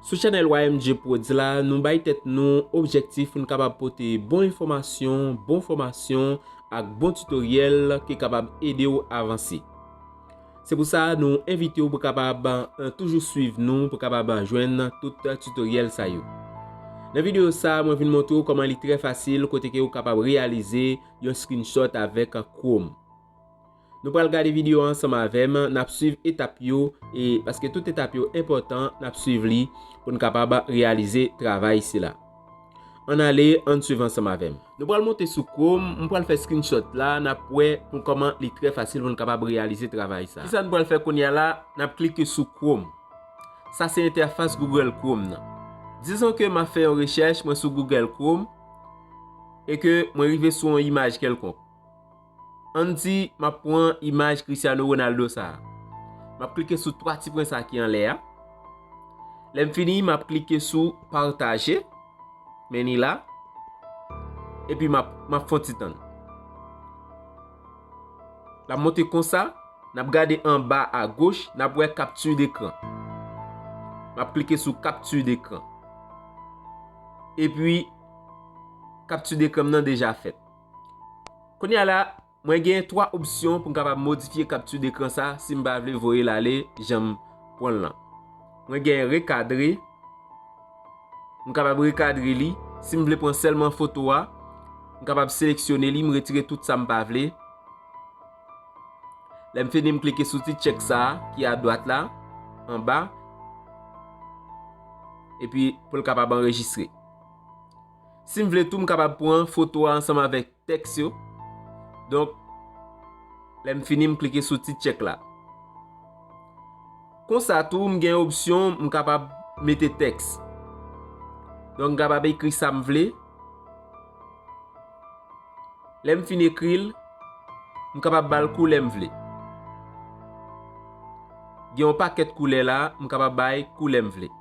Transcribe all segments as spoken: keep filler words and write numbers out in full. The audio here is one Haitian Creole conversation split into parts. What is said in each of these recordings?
Sou chanèl Y M J Prodz la, nou bay tèt nou objektif pou n kapab pote bon enfòmasyon, bon fòmasyon ak bon titoryèl ki kapab ede w avanse. Se pou sa, nou envite w pou kapab, eh, toujou swiv nou, pou kapab jwenn tout titoryèl sa yo. Nan videyo sa, mwen vin montre w kòman li trè fasil, kote ke w kapab reyalize yon screenshot avèk Chrome. Nou pral gade videyo a ansanm avè m, n ap swiv etap yo, e paske tout etap yo enpòtan, n ap swiv li pou n kapab reyalize travay sila. Ann ale, ann swiv ansanm avè m. Nou pral monte sou Chrome, m pral fè screenshot la, n ap wè pou kòman li trè fasil pou n kapab reyalize travay sa. Kisa n pral fè kounye a la? N ap klike sou Chrome. Sa se entèfas Google Chrome nan. Dizon ke m ap fè yon rechèch, mwen sou Google Chrome, e ke mwen rive sou yon imaj kèlkonk. Ann di, m ap pran imaj Cristiano Ronaldo sa a. M ap klike sou twa ti pwen sa ki anlè a. Lè m fini, m ap klike sou pataje. Men li la. Epi m ap, m ap fè yon ti tann. L ap monte konsa, n ap gade anba agoch, n ap wè capture d'écran. M ap klike sou capture d'écran. Epi, capture d'écran m nan deja fèt. Kounye a la, mwen gen twa opsyon pou m kapab modifye capture d'écran sa si m pa vle voye l ale jan m pran l lan. Mwen gen rekadre, m kapab rekadre li. Si m vle pran sèlman foto a, m kapab seleksyone li, m retire tout sa m pa vle. Lè m fini, m klike sou ti tchèk sa a ki adwat la, anba, epi pou l kapab anrejistre. Si m vle tou, m kapab pran foto a ansanm avèk tèks yo. Donk, lè m fini, m klike sou ti tchèk la. Konsa tou, m gen opsyon, m kapab mete tèks. Donk, m kapab ekri sa m vle. Lè m fin ekri l, m kapab ba l koulè m vle. Gen yon pakèt koulè la, m kapab bay koulè m vle.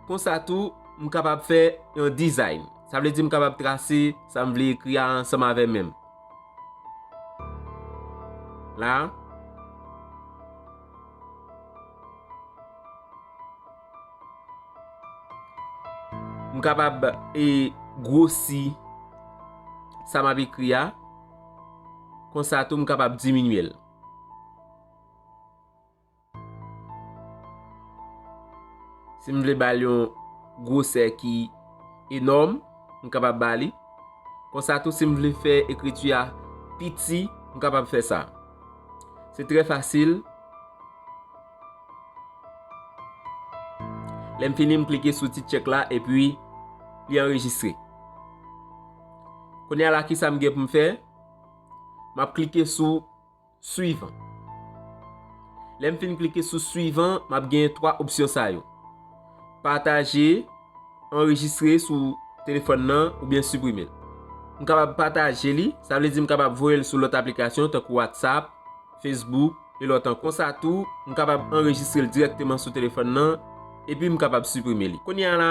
Konsa tou, m kapab fè yon design. Sa vle di m kapab trase sa m vle ekri a ansanm avè men m. La, m kapab, e, gwosi sa m ap ekri a. Konsa tou, m kapab diminye l. Si m vle ba l yon gwosè ki enòm, m kapab ba li. Konsa tou, si m vle fè ekriti a piti, m kapab fè sa. Se trè fasil. Lè m fini, m klike sou ti tchèk la epi li anrejistre. Kounye a la, kisa m gen pou m fè? M ap klike sou swivan. Lè m fin klike sou swivan, m ap genyen twa opsyon sa yo. Pataje, anrejistre sou telefòn nan oubyen siprime l. M kapab pataje li, sa vle di m kapab voye l sou lòt aplikasyon tankou WhatsApp, Facebook, e lòt ankò. Konsa tou, m kapab anrejistre l dirèkteman sou telefòn nan, epi m kapab siprime li. Kounye a la,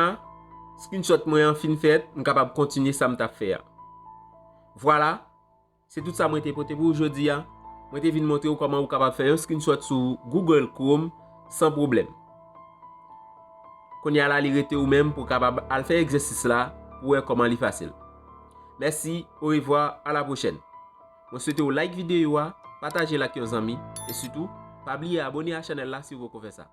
screenshot mwen an fin fèt, m kapab kontinye sa m t ap fè a. Vwala, se tout sa mwen te pote pou ou jodi a. Mwen te vin montre w kòman ou kapab fè yon screenshot sou Google Chrome san pwoblèm. Kounye a la, li rete ou menm pou w kapab al fè egzèsis la pou w wè kòman li fasil. Mèsi, orevwa, a la pwochèn. Mwen swete w like videyo a, pataje l ak yon zanmi, e sitou, pa bliye abone a chanèl la si w poko fè sa.